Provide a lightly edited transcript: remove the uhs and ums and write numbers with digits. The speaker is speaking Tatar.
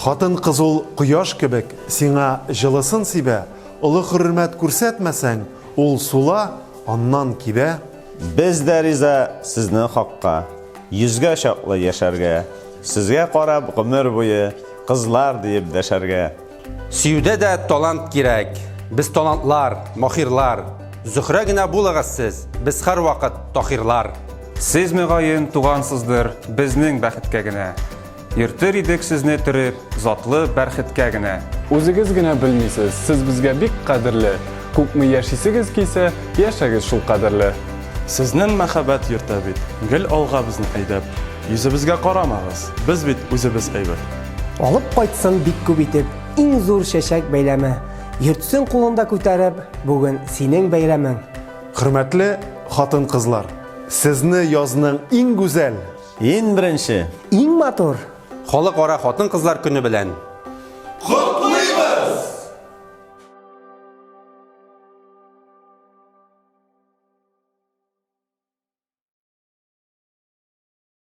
Хатын-кыз ул кояш кебек, сиңа җылысын сибә, олы хөрмәт күрсәтмәсәң, ул сула, аннан кибә. Без дә риза сезнең хакка, йөзгә чаклы яшәргә, сезгә карап гомер буе кызлар диеп дәшәргә. Сөюдә дә талант кирәк. Без талантлар, махирлар. Зөһрә генә булыгыз сез, без һәрвакыт Таһирлар. Сез, мөгаен, тугансыздыр безнең бәхеткә генә. Йөртер идек сезне төреп, затлы бәрхеткә генә. Үзегез генә белмисез, сез безгә бик кадерле. Күпме яшисегез килсә, яшәгез шул кадерле. Сезнен мәхәббәт йөртә бит, гел алга безне әйдәп. Йөзебезгә карамагыз, без бит үзебез әйбәт. Алып кайтсын бик күп итеп, иң зур чәчәк бәйләме. Йөртсен кулында күтәреп, бүген синең бәйрәмең. Хөрмәтле хатын-кызлар! Сезне язның иң гүзәл, Иң беренче. Иң матур. Халыкара хатын-кызлар көне белән!